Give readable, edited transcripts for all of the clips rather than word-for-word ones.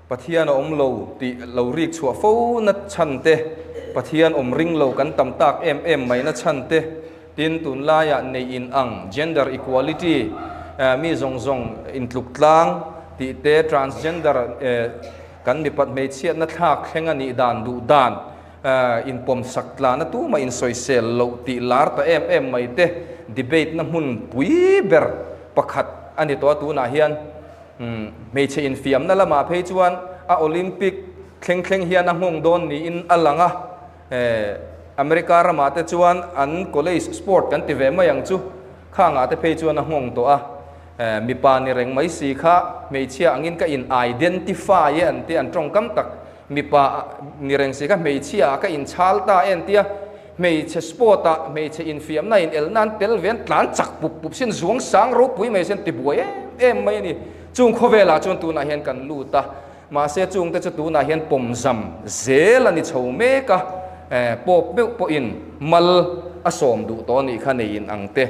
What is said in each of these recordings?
Pathian a awm lo tih lo rik chhuah fo na chhan te, Pathian awm ring lo kan tam tak em em mai na chhan te, tin tunlaiah neih in ang gender equality, mi zawng zawng intluk tlang tih te, transgender kan mipat hmeichhiatna thlak thleng a nih dan duh dan inpawm sak tlana tumah insawisel loh tih lar ta em em mai te debate na hmun pui ber pakhat a ni tawh a tunah hian. Hmeichhe infiamna lamah phei chuan a Olympic thleng thleng hian a nghawng dawn niin a lang a, America ramah te chuan an college sport kan ti ve mai ang chu, khangah te phei chuan a nghawng tawh a, mipa ni reng mai si kha hmeichhia angin ka in identify e an ti, an tawngkam tak, mipa ni reng si kha hmeichhia ah ka inchhal ta e an ti a, hmeichhe sport ah hmeichhe infiamna in elna an tel ve an tlan chak pup pup sin zuang sang ropui mai sin tibuai em em mai a ni. Chung khawvelah chuan tunah hian kan lut a, mahse chungte chu tunah hian pawmzam zel a ni chho mek a, pawp meuh pawhin mal a sawm duh tawh a nih kha nei in ang te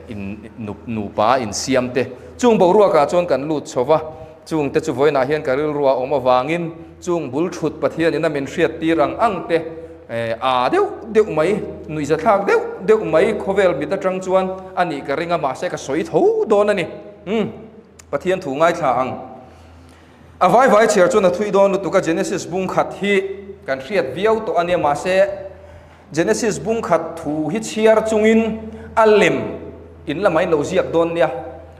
in nupa insiam te. Chung boruakah chuan kan lut chho va, chungte chu vawiinah hian ka rilru a awm avangin chung bul thut Pathianin a min hriattir ang ang te, A deuh deuh mai, nuihzathlak deuh deuh mai khawvel mit atang chuan a nih ka ring a, mahse ka sawi tho dawn a ni. Umm, Pathian thu ngaithla ang. A vai vai chhiar chuan a thui dawn lutuk a, Genesis bung khat hi kan hriat viau tawh a nia, mahse Genesis bung khat thu hi chhiar chungin a lem in lamah in lo ziak dawn nia,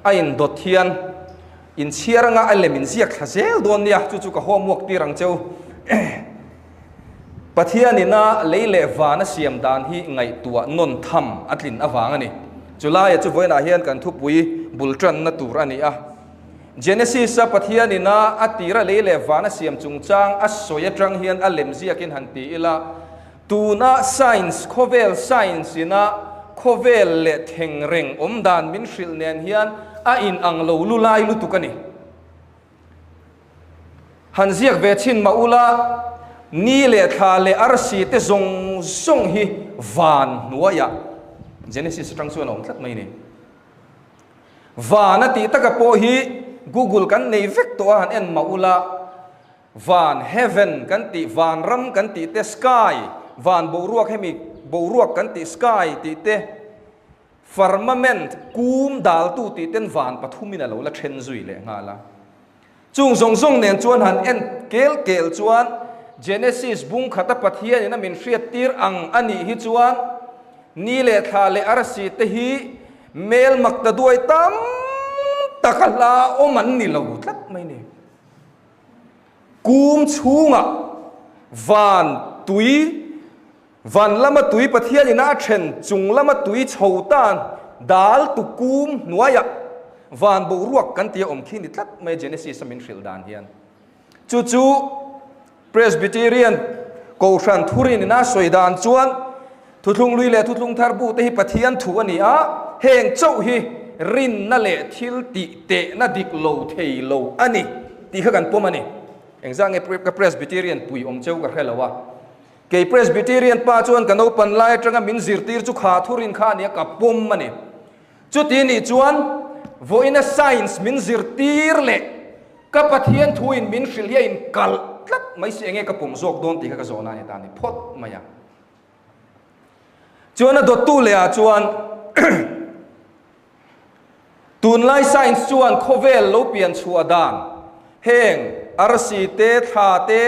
a indawt hian in chhiar anga a lem in ziak thla zel dawn nia, chu chu ka homework tir ang cheu. Pathianin a lei leh van a siam dan hi ngaihtuah nawn tham a tlin avang a ni. Chulaia chu vawiinah hian kan thupui bul tanna tur a ni a. Genesis-a Pathianin a a tira lei leh van a siam chungchang a sawi atang hian a lem ziakin han ti ila, tuna science, khawvel science-ina khawvel leh thengreng awm dan min hrilh nen hian a inang lo lulai lutuk a ni. Han ziak ve chhin mah ula, ni leh thla leh arsi te zawng zawng hi van hnuaiah Genesis atang chuan a awm tlat mai ni. Van a tih taka pawh hi Google kan nei vek tawh a, han en mah ula, van, heaven, kan tih, van ram kan tih te, sky, van boruak hemi boruak kan tih sky tih te, Firmament kum daltu tih ten van pathumin a lo la then zui leh nghal a. Chung zawng zawng nen chuan han en kel kel chuan Genesis bung khata Pathianin a min hriattir ang a nih hi chuan ni leh thla leh arsi te hi mel makta duai tam taka hla awm an ni lo tlat mai ni. Kum chhungah van tui Van lama tui Pathian ina a then chung lama tui chho tan dal tu kum hnuaiah van boruak kan tia awm khi ni tlat mai Genesis a min hrilh dan hian. Chu chu Presbyterian Kohhran thurin ina sawi dan chuan Thuthlung Lui leh Thuthlung Thar bu te hi Pathian thu a ni a, heng chauh hi rinna leh thil tih tehna dik lo thei lo a ni tih kha kan pawm a ni. Engzah nge ka Presbyterian pui awm cheu ka hre lo a. Kei Presbyterian pa chuan ka naupan lai atanga min zirtir chu kha thurin kha a nia ka pawm a ni. Chuti nih chuan vawiina science min zirtir leh ka Pathian thuin min hrilh hi a inkalh tlat mai si enge ka pawm zawk dawn tih kha ka zawhna a ni ta a ni phawt mai a. Chuan a dawttu leh ah chuan tunlai science chuan khawvel lo pian chhuah dan heng arsi te thla te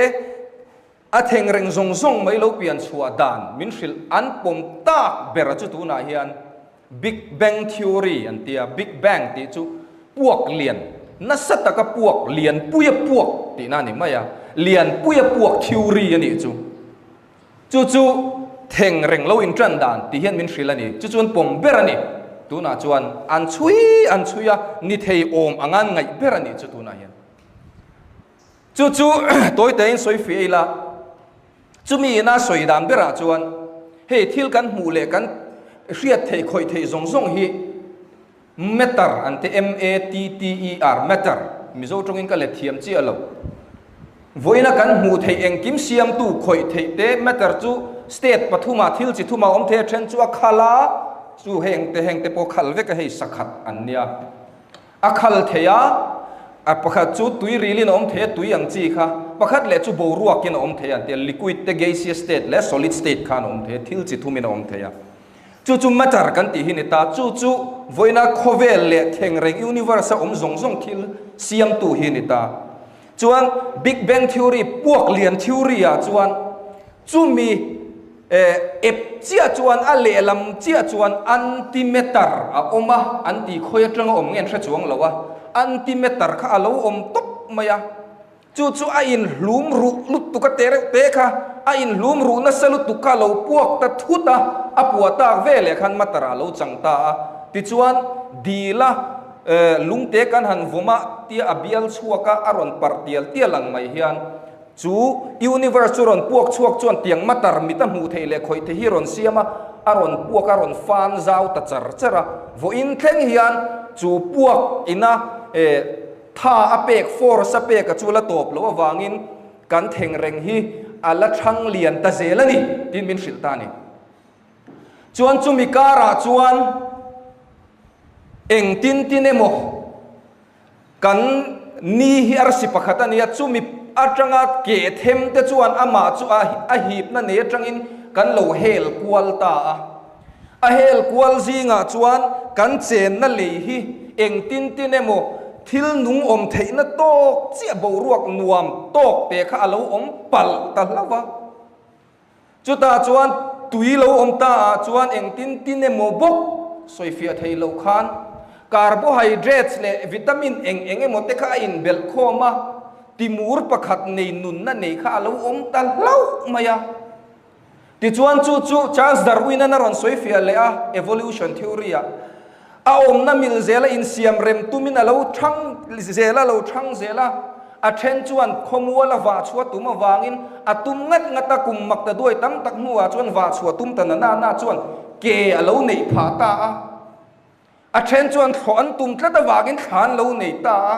A theng reng zawng zawng mai lo pian chhuah dan min hrilh an pawm tak ber chu tunah hian Big Bang Theory an ti a, Big Bang tih chu puak lian, nasa taka puak, lianpuia puak tihna a ni mai a, lianpuia puak theory a nih chu. Chu chu theng reng lo intan dan tih hian min hrilh a ni. Chu chu an pawm ber a ni. Tunah chuan an chhui an chhui a, ni thei awm anga an ngaih ber a nih chu tunah hian. Chu chu tawi tein sawi fiah ila, chumi ina sawi dan berah chuan hei thil kan hmuh leh kan hriat theih khawih theih zawng zawng hi matter an ti, M-A-T-T-E-R, matter, Mizo tawngin ka let thiam chiah lo. Vawiina kan hmuh theih engkim siamtu khawih theih te matter chu state pathumah thil chi thumah awm thei a then chu a khal a, chu heng te heng te pawh khal vek a hei sakhat an nia. A khal thei a, A pakhat chu tui rilin a awm thei a, tui ang chi kha. Pakhat leh chu boruakin a awm thei a an ti a, liquid te, gaseous state leh solid state khan a awm thei a, thil chi thumin a awm thei a. Chu chu matter kan tih hi ni ta. Chu chu vawiina khawvel leh thengreng universe a awm zawng zawng thil siamtu hi ni ta. Chuan Big Bang Theory, puak lian theory ah chuan chumi ep chiah chuan a lehlam chiah chuan antimatter a awm a, an ti khawi atanga awm nge an hre chuang lo a, antimatter kha a lo awm tawp mai a, chu chu a inhlum ruh lutuk a te reuh te kha a inhlum ruh nasa lutuk kha a lo puak ta thut a, a puah tak veleh khan matter ah a lo chang ta a, tichuan dil a lungte kan han vawm a tia a bial chhuak a, a rawn parh tial tial ang mai hian Chu universe chu rawn puak chhuak chuan tiang matar mit a hmuh theih leh khawih theih hi rawn siam a, a rawn puak a rawn fan zau ta char char a. Vawiin thleng hian chu puak ina tha a pek, force a pek a chu la tawp loh avangin kan thengreng hi a la thang lian ta zel a ni tiin min hrilh ta a ni. Chuan chumi karah chuan engtin tin emaw Kan ni hi arsi pakhat a nia, chumi atanga ke them te chuan amah chu a hipna nei atangin kan lo hel kual ta a. A hel kual zingah chuan kan chenna lei hi engtin tin emaw thil nung awm theihna tawk chiah boruak nuam tawk te kha a lo awm palh ta hlauh a. Chutah chuan tui lo awm ta ah chuan engtin tin emaw bawk sawifiah theih loh khan carbohydrates leh vitamin eng eng emaw te kha a inbelh khawm a, timur pakhat nei nunna nei kha a lo awm ta hlauh mai a. Tichuan chu chu Charles Darwin-a'n a rawn sawifiah leh a, evolution theory ah a awmna mil zela insiam rem tumin a lo thang zel a lo thang zel a. A then chuan khawmual a vah chhuah tum avangin a tum ngat ngat a, kum mak ta duai tam tak hnuah chuan vah chhuah tum ta na na na chuan ke a lo neih phah ta a. A then chuan thlawh an tum tlat avangin thla an lo nei ta a.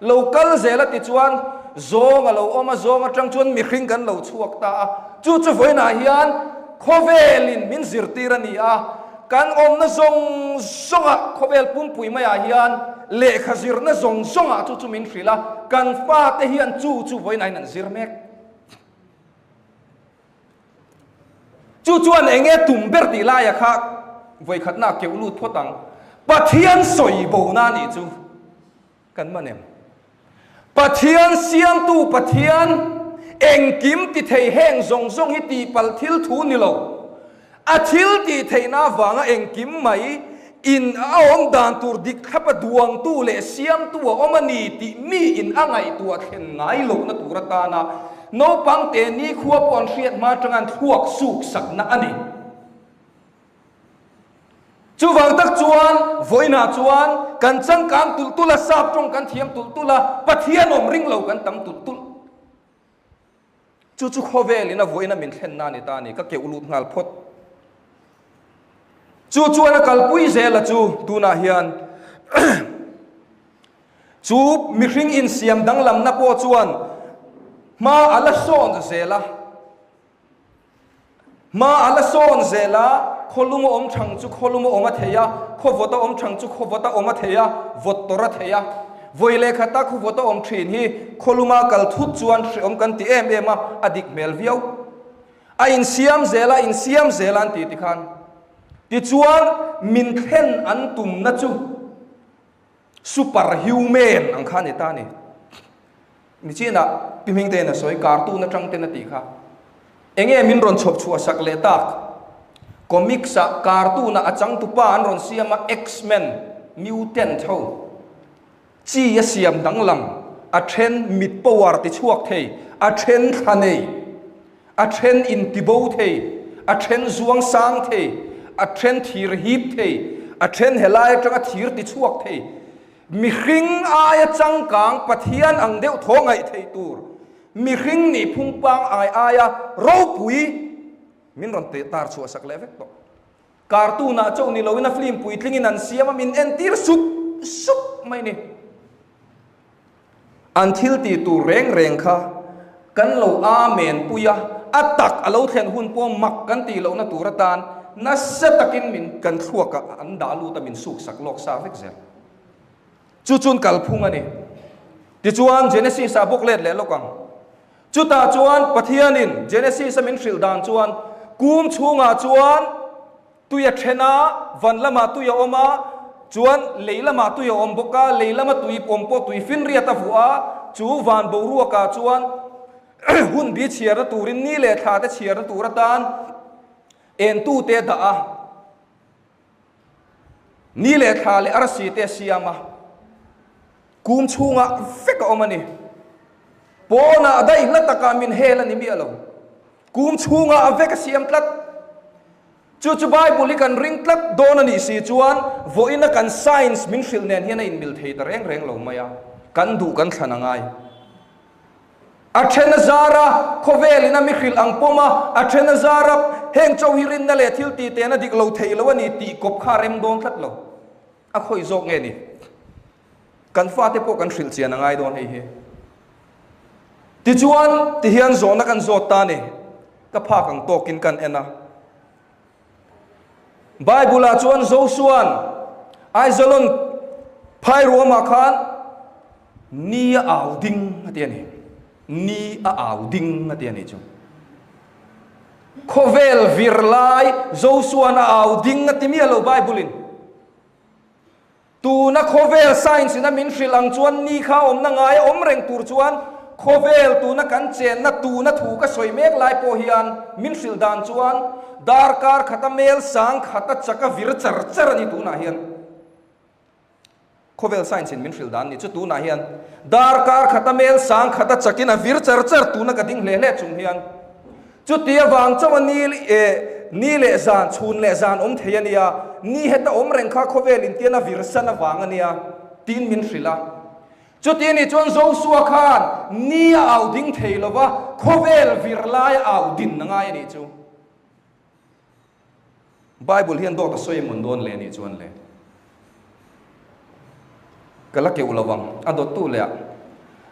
Lo kal zel a ti chuan zawng a lo awm a, zawng atang chuan mihring kan lo chhuak ta a. Chu chu vawiinah hian khawvelin min zirtir a ni a, kan awmna zawng zawngah khawvel pumpui maiah hian lehkha zirna zawng zawngah chu chu min hrilh a, kan fate hian chu chu vawiinain an zir mek. Chu chuan eng nge tum ber tih laia kha vawikhatna a keuh lut phawt ang. Pathian sawi bona nih chu kan man em? Pathian siamtu Pathian engkim ti thei heng zawng zawng hi tihpalh thil thu ni lo. A thil tih theihna avanga engkim mai in a awm dan tur dik thlapa duangtu leh siamtu a awm a ni tih mi in a ngaihtuah thlen ngai lohna tur atana naupang te nikhua pawh an hriat hma atanga an thluak suk sakna a ni. Chuvang tak chuan vawiinah chuan kan changkang tulh tulh a, sap tawng kan thiam tulh tulh a, Pathian awm ring lo kan tam tulh tulh. Chu chu khawvelin a vawiina min thlenna a ni ta a ni, ka keuh lut nghal phawt. Chu chuan a kalpui zel a chu tunah hian chu mihring insiam danglamna pawh chuan hma a la sawn zel a. Hma a la sawn zel a, khawlum a awm thang chu khawlum a awm a thei a, khawvawt a awm thang chu khawvawt a awm a thei a, vawt tawrh a thei a. Vawi leh khata khawvawt a awm thin hi khawluma kal thut chuan hreawm kan ti em em a, a dik hmel viau. A insiam zel a, insiam zel a an ti tikhan. Tichuan min thlen an tumna chu Super human ang kha a ni ta a ni. Nichinah Pi Hmingtein a sawi, cartoon atang ten a tih kha. Enge min rawn chhawp chhuah sak leh tak? Comics ah cartoon ah a changtupa an rawn siam a, X-Men, mutant ho chi a siam danglam, a then mit power ti chhuak thei, a then thla nei, a then intibo thei, a then zuang sang thei, a then thir hip thei, a then helai atanga thir ti chhuak thei, mihring aia changkang Pathian ang deuh thaw ngaih thei tur, mihring nih phung pangngai aia ropui min rawn tar chhuah sak leh vek tawh. Cartoon ah chauh ni loin a film puitlingin an siam a, min entir sup sup mai ni. An thil tih tur reng reng kha kan lo amen pui a, a tak a lo thlen hun pawh mak kan tih lohna tur atan nasa takin min kan thluakah an dah lut a, min suksak lawk sa vek zel. Chu chuan kalphung a ni. Tichuan, Genesis-ah bawk let leh lawk ang. Chutah chuan Pathianin Genesis-a min hrilh dan chuan kum chhungah chuan tui a then a, van lamah tui a awm a, chuan lei lamah tui a awm bawk a, lei lama tui awm pawh tui finriat a vuah a, chu van boruakah chuan hun bi chhiarna turin ni leh thla te chhiarna tur atan entute a dah a. Ni leh thla leh arsi te a siam a, kum chhungah vek a awm a ni. Pawnah daih hla takah min hel a ni miah lo. Kum chhungah a vek a siam tlat. Chu chu Bible hi kan ring tlat dawn a nih si chuan vawiina kan science min hrilh nen hian a inmil thei ta reng reng lo mai a, kan duh kan thlan a ngai. A then a zar a, khawvel in a mi hrilh ang pawm a, a then a zar a, heng cho hi rinna leh thil tih tehna dik lo thei lo a ni tih kawp kha a rem dawn tlat lo. A khawi zawk nge ni? Kan fate pawh kan hrilh chian a ngai dawn hei hi. Tichuan, tihian zawhna kan zawt ta ni. Ka phak ang tawkin kan en a. Bible ah chuan Josua'n Aijalon phai ruamah khan ni a au ding a ti a ni. Ni a au ding a ti a ni chu. Khawvel vir lai Josua'n a au ding a ti miah lo Bible in. Tuna khawvel science in a min hrilh ang chuan ni kha awmna ngai a awm reng tur chuan khawvel tuna kan chenna tuna thu ka sawi mek lai pawh hian min hrilh dan chuan darkar khata mel sang khata chaka vir char char a ni tunah hian khawvel science in min hrilh dan ni chu tunah hian darkar khata mel sang khata chakin a vir char char tuna ka ding hle hle chung hian Chuti avang chauh a ni eh, ni leh zan, chhun leh zan awm thei a nia, ni heta awm reng kha khawvel intian a virsan avang a nia, tiin min hrilh a. Chuti anih chuan Josua khan ni a au ding thei lo va, khawvel vir lai a au din a ngai a nih chu. Bible hian dawt a sawi emawn dawn leh anih chuan le. Ka la keuh lo vang, a dawttu leh ah.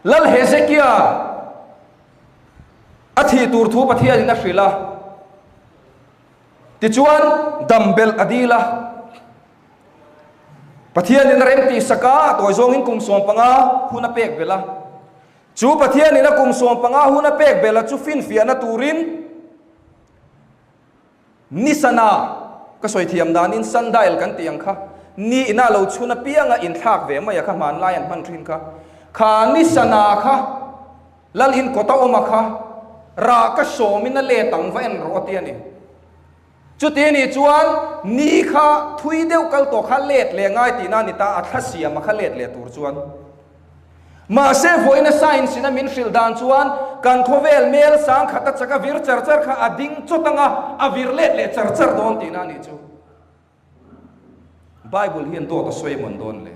Lal Hezekia a thih tur thu Pathianin a hrilh a, tichuan dam belh a dil a. Pathianin a rem tihsak a, a tawi zawngin kum 15 hun a pek belh a. Chu Pathianin a kum 15 hun a pek belh a chu finfiahna turin Nisana ka sawi thiam danin sundial kan tih ang kha ni ina lo chhun apianga inthlak ve mai a kha hmanlai an hman thin kha. Kha nisana kha lal in kawta awm a kha rah ka sawmin a let ang va en rawh a ti a ni. Chuti anih chuan ni kha thui deuh kal tawh kha let leh ngai tihna a ni ta a thla siam a kha let leh tur chuan. Mahse vawiina science in a min hrilh dan chuan kan khawvel mel sang khat a chak a vir char char kha a ding chawt ang a, a vir let leh char char dawn tihna a nih chu. Bible hian dawt a sawi emawn dawn le?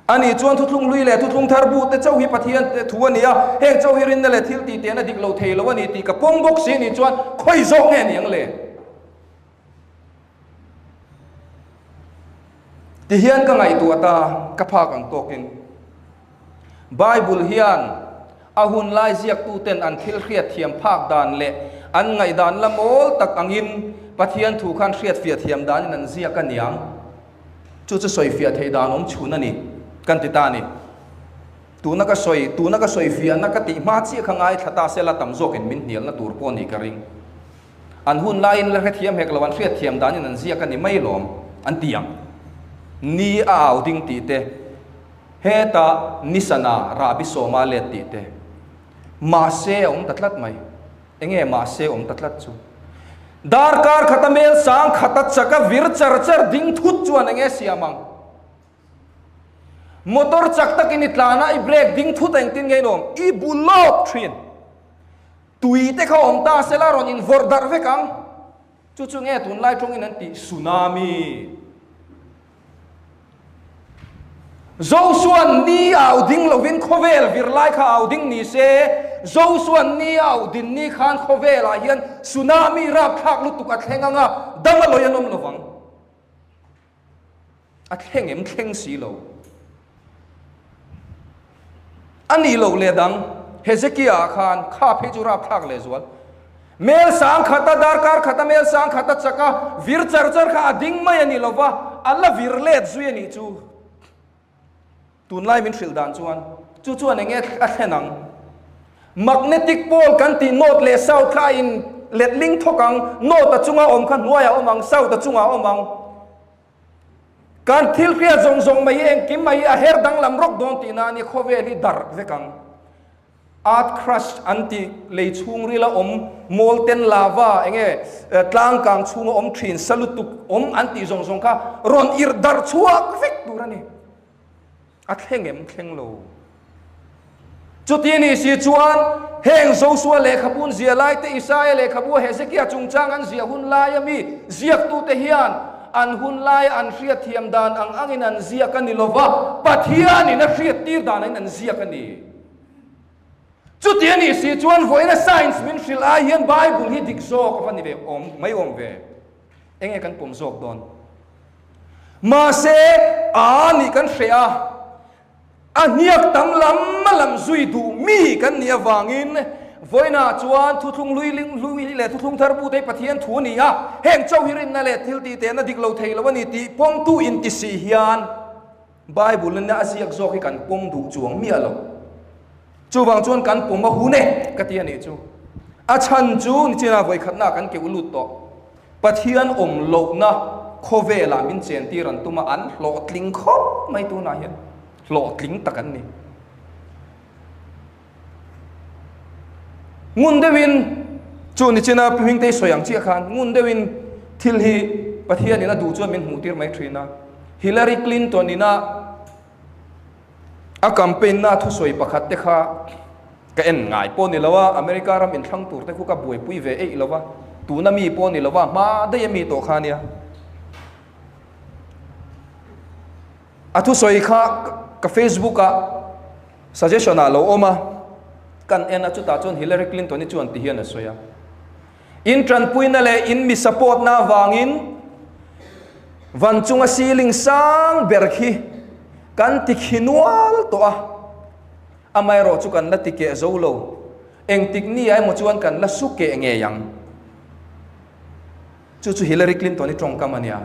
Ani chuan thuthlung hlui leh thuthlung thar bu te chauh hi Pathian te thu a ni a, heng chauh hi rinna leh thil tih tehna dik lo thei lo a ni tih ka pawm bawk si anih chuan khawi zawk nge ni ang le? Tihian ka ngaihtuah ta, ka phak ang tawkin. Bible hian a hun lai ziaktuten an thil hriatthiam phak dan leh an ngaihdan la mawl tak angin Pathian thu khan hriatfiah thiam danin an ziak a niang. Chu chu sawifiah theih dan awm chhun a ni, kan ti ta a ni. Tuna ka sawi, tuna ka sawifiahna ka tih hma chiah kha ngaithla ta sela tam zawkin min hnialna tur pawh a nih ka ring. An hun laiin la hrethiam hek lo, an hriatthiam danin an ziak a ni mai lawm, an ti ang. Ni a au ding tih te, hetah Nisana rahbi sawma let tih te. Mahse a awm ta tlat mai. Enge mahse awm ta tlat chu? Darkar khata mel sang khata chaka vir char char ding thut chuan enge siam ang? Motor chak takin i tlan a, i brake ding thut a engtin nge in awm? I bu lawk thin. Tui te kha awm ta sela rawn invawrh darh vek ang. Chu chu nge tunlai tawngin an tih tsunami. Josua'n ni a au ding lovin khawvel vir lai kha au ding ni se, Josua'n ni a au din ni khan khawvelah hian tsunami rapthlak lutuk a thleng ang a, dam a lawi an awm lovang. A thleng em thleng si lo. A nih loh leh dang, Hezekiah ah khan kha phei chu rapthlak leh zual. Mel sang khata darkar khata mel sang khata chaka vir char char kha a ding mai a ni lova, a la vir let zui a nih chu. Tunlai min hrilh dan chuan. Chu chuan enge a thlen ang? Magnetic pole kan tih north leh south kha a in letling thawk ang, north a chunga awm kha hnuaiah a awm ang, south a chungah a awm ang. Kan thil hriat zawng zawng mai hi engkim mai hi a her danglam rawk dawn tihna a ni, khawvel hi darh vek ang. Earth crust an tih lei chhungrila awm molten lava enge tlang kang chhunga awm thin sa lutuk awm an tih zawng zawng kha rawn irh darh chhuak vek tur a ni. A thleng em? Thleng lo. Chuti ni si chuan heng Josua lehkhabun ziah lai te, Isaia lehkhabu Hezekia chungchang an ziah hun laia mi ziaktute hian an hun laia an hriatthiam dan ang angin an ziak a ni lo va, Pathianin a hriattir danin an ziak a ni. Chuti a nih si chuan vawiina science min hrilh ai hian Bible hi dik zawk a va ni ve awm mai awm ve. Enge kan pawm zawk dawn? Mahse, a nih kan hreh a, a hniak tam lam a lam zui duh mi kan nih avangin vawiinah chuan thuthlung hlui hlui leh thuthlung thar pute hi Pathian thu a ni a, heng chauh hi rinna leh thil tih tehna dik lo thei lo a ni tih pawmtu inti si hian Bible in a ziak zawk hi kan pawm duh chuang miah lo. Chuvang chuan kan pawm a hun e ka ti a nih chu. A chhan chu nichina vawikhatna kan keuh lut tawh. Pathian awm lohna khawvelah min chentir an tum a, an hlawhtling khawp mai tunah hian. Hlawhtling tak an ni. Ngun deuhin chu nichina Pi Hmingtei sawi ang chiah khan ngun deuhin thil hi Pathianin a duh chuan min hmuhtir mai thin a. Hillary Clinton ina a campaign na thusawi pakhat te kha ka en ngai pawh ni lo a, America ram inthlang tur te khu ka buaipui ve eih lo va, tuna mi pawh ni lo va, hma daih a mi tawh kha nia. A thusawi kha ka Facebook ah suggestion ah lo awm a, kan en a, chutah chuan Hillary Clinton hi chuan ti hian a sawi a, In tanpuina leh in mi support na avangin van chunga ceiling sang ber khi kan ti khi nual tawh a, amaherawh chu kan la ti keh zo lo, engtik ni ah emaw chuan kan la su keh ngei ang. Chu chu Hillary Clinton i tawngkam a nia.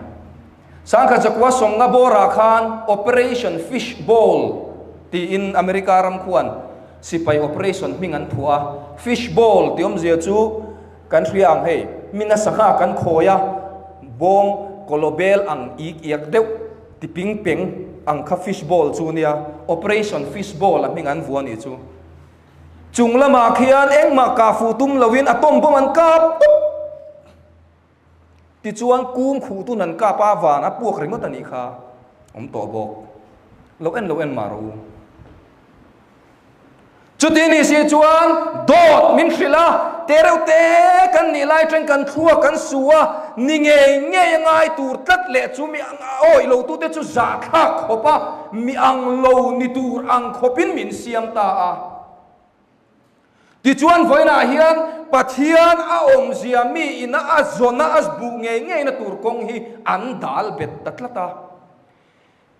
Sangkhat zakua sawmnga bawrah khan Operation Fish Bowl tiin America ram khuan sipai operation hming an phuah a. Fish Bowl tih awmzia chu kan hria ang hei, mina sangha kan khawi a, bawng kawlawbel ang ik iak deuh ti ping peng ang kha fish bowl chu nia. Operation Fish Bowl a hming an vuah a nih chu. Chung lamah khian engmah kah fuh tum loin atom bomb an kap tup. Tichuan kung khuh tun an kap a, van a puak ringawt a nih kha. Awm tawh bawk. Lo en lo en mah rawh u. Chuti ni si chuan dawt min hrilh a, te reuh te kan nih lai atang kan thluak kan su a, ni ngei ngei a ngai tur tlat leh chu mi ang awih lo tute chu zahthlak khawp a, mi ang lo ni tur ang khawpin min siam ta a. Tichuan vawiinah hian Pathian a awmzia mi ina a zawna a buh ngei ngeina tur kawng hi an dal bet ta tlat a.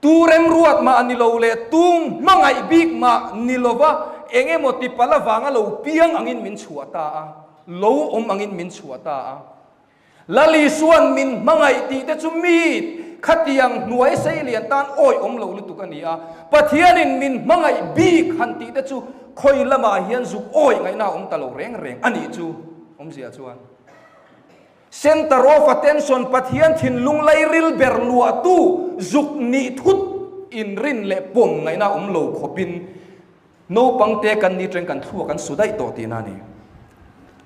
Tu remruat mah ni lo leh tu hmangaih bik mah ni lova eng emaw ti pal avanga lo piang angin min chhuah ta a, lo awm angin min chhuah ta a. Lal Isua'n min hmangaih tih te chu mi khatiang hnuai sei lian tan awih awm lo lutuk a ni a, Pathianin min hmangaih bik han tih te chu khawi lamah hian zuk awih ngaihna a awm ta lo reng reng a nih chu awmzia chuan Center of attention Pathian thinlung lairil ber luahtu zuk nih thut inrin leh pawm ngaihna awm lo khawpin Naupang te kan ni teng kan thluak an su daih tawh tihna a ni.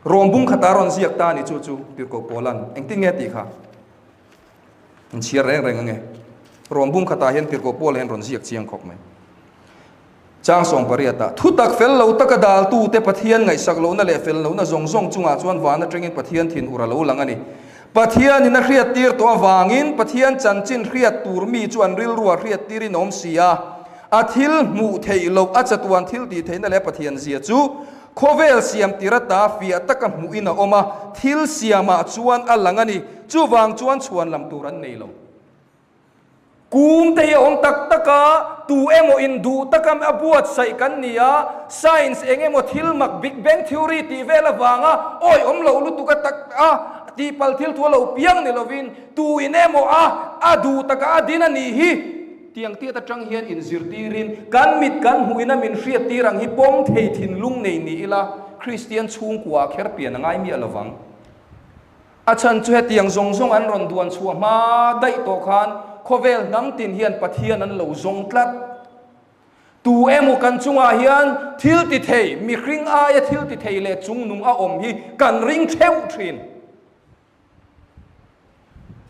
Rawng bung khata rawn ziak ta a ni chu chu Tirhkoh Paula'n engtin nge tih kha an chhiar reng reng ange. Rawng bung khatah hian Tirhkoh Paula hian rawn ziak chiang khawp mai. Chang sawm pariatah, Thutak fel lo taka daltute Pathian ngaihsak lohna leh fel lohna zawng zawng chungah chuan van atangin Pathian thin ur a lo lang a ni. Pathianin a hriattir tawh avangin Pathian chanchin hriat tur mi chu an rilruah hriattirin a awm si a. A thil hmuh theih loh, a chatuan thil tih theihna leh a Pathian zia chu khawvel siam tir ata fiah taka hmuhin a awm a, thil siamah chuan a lang a ni. Chuvang chuan chhuan lam tur an nei lo. Kum te hi a awm tak tak a, tu emaw induh taka a buatsaih kan ni a, science eng emaw thil mak Big Bang Theory tih vel avanga awi awm loh lutuk a tak a, tihpalh thil thu a lo piang ni lovin tu in emaw a a duh taka a din a nih hi. Tiang tiat atang hian inzirtirin kan mit kan hmuhin a min hriattir ang hi pawm thei thinlung nei ni ila Kristian chhungkua ah kher pian a ngai miah lovang. A chhan chu hetiang zawng zawng an rawn duan chhuah hma daih tawh khan khawvel hnam tin hian Pathian an lo zawng tlat. Tu emaw kan chungah hian thil ti thei, mihring aia thil ti thei leh chungnung a awm hi kan ring theuh thin.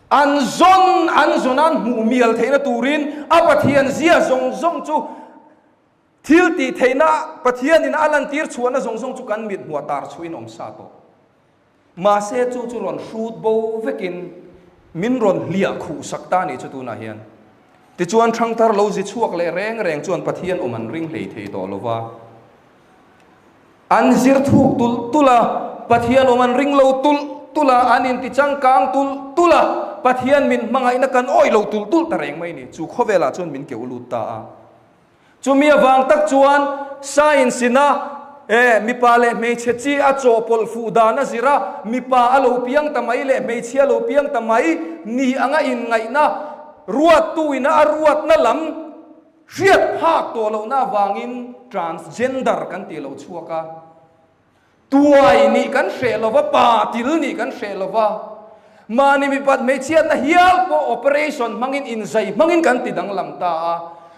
An zawn an zawn an hmuh mial theihna turin a Pathian zia zawng zawng chu thil tih theihna Pathianin a lantir chhuahna zawng zawng chu kan mit hmuah tar chhuahin awm sa tawh. Mahse chu chu rawn hrut bo vekin min rawn hliah khuh sak ta nih chu tunah hian. Tichuan thangthar lo zi chhuak leh reng reng chuan Pathian awm an ring hlei thei tawh lova. An zir thuk tulh tulh a, Pathian awm an ring lo tulh tulh a, an inti changkang tulh tulh a, Pathian min hmangaihna kan awih lo tulh tulh ta reng mai ni. Chu khawvelah chuan min keuh lut ta a. Chumi avang tak chuan science ina e mipa leh hmeichhe chi a chawhpawlh fuh dan a zir a, mipa a lo piang ta mai leh hmeichhia lo piang ta mai ni anga inngaihna ruattu ina a ruatna lam Hriat phak tawh lohna avangin transgender kan tih lo chhuak a, tuai nih kan hreh lova, pa til nih kan hreh lova, mahni mipat hmeichhiatna hial pawh operation hmangin inzai hmangin kan ti danglam ta a,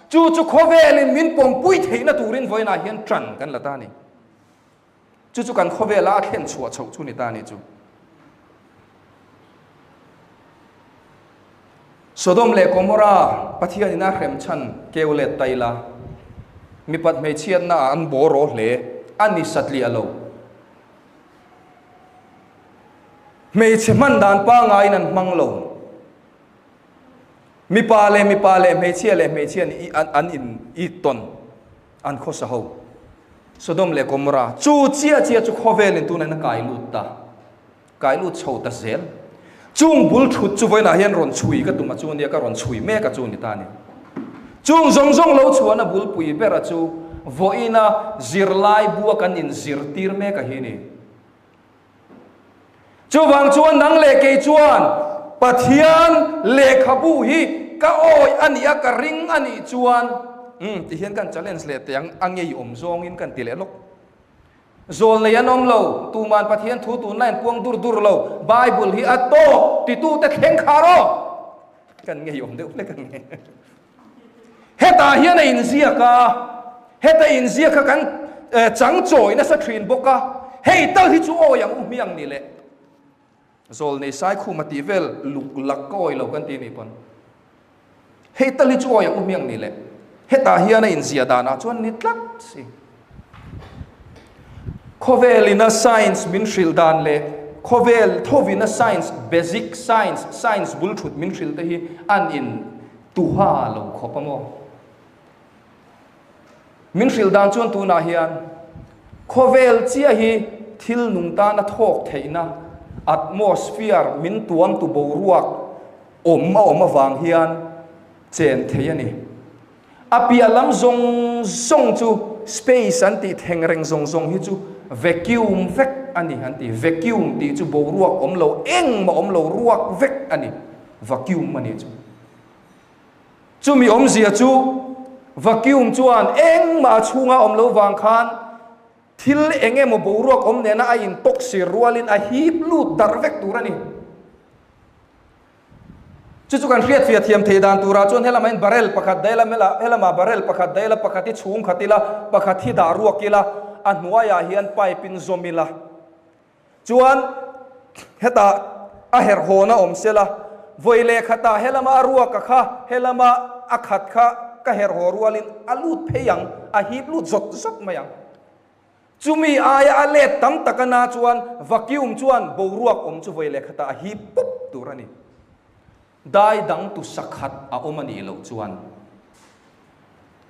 chu chu khawvelin min pawmpui theihna turin vawiinah hian ṭan kan la ta a ni. Chu chu kan khawvela a thlen chhuah chhoh chu ni ta a ni chu. Sodom leh Gomorra Pathianin a hrem chhan keu let ta ila, mipat hmeichhiatna ah an bawr aw hle a ni satliah lo. Hmeichhe hman dan pangaiin an hmang lo. Mipa leh mipa leh hmeichhia leh hmeichhia nih an in it tawn an khawsa ho. Sodom leh Gomorra chu chiah chiah chu khawvelin tunah hian a kai lut ta. Kai lut chho ta zel. Chung bul thut chu vawiinah hian rawn chhui ka tum a chu nia ka rawn chhui mek a chu ni ta ni. Chung zawng zawng lo chhuahna bulpui bera chu vawiina zirlai bua kan inzirtir mek a hi ni. Chuvang chuan nang leh kei chuan Pathian lehkhabu hi ka awih a nih a, ka ring a nih chuan umm ti hian kan challenge leh teh ang, a ngeiawm zawngin kan ti leh lawk. Zawl nei an awm lo, tuman Pathian thu tunlai an puang dur dur lo, Bible hi a tawk titute thleng khar aw! Kan ngeiawm deuh hlek ang e. Hetah hian a inziak a, heta inziak kha kan chang chawi nasa thin bawk a, hei tal hi chu awi ang u hmiang ni le. Zawl nei sai khum a tih vel luk lak ka awi lo kan ti ni pawn. Hei tal hi chu awi ang u hmiang ni le. Hetah hian a inziah danah chuan ni tlat si. Khawvelina science min hrilh dan leh khawvel thovina science, basic science, science bul thut min hrilh te hi an in tuha lo khawp a maw? Min hrilh dan chuan tunah hian khawvel chiah hi thil nung tana thawk theihna atmosphere min tuam tu boruak awm a awm avang hian chen thei a ni. A piah lam zawng zawng chu space an tih theng reng zawng zawng hi chu vacuum vek a ni an ti. Vacuum tih chu boruak awm lo, engmah awm lo ruak vek a ni. Vacuum a nih chu. Chumi awmzia chu vacuum chuan engmah a chhunga awm lo vang khan thil eng emaw boruak awm nena a intawk sir rualin a hip lut darh vek tur a ni. Chu chu kan hriatfiah thiam thei dan turah chuan helamah hian barrel pakhat daih ila, helamah barrel pakhat daih ila, pakhat hi chhung khat ila, pakhat hi dah ruak ila, a hnuaiah hian pipe in zawm ila. Chuan hetah a herh hawn a awm sela, vawi leh khatah helama a ruak a kha, helama a khat kha ka herh haw rualin a lut phei ang, a hip lut zawt zawt mai ang. Chumi aia a let tam tak ana chuan vacuum chuan boruak awm chu vawi leh khatah a hip pup tur a ni. Dai dang tu sakhat a awm a nih loh chuan.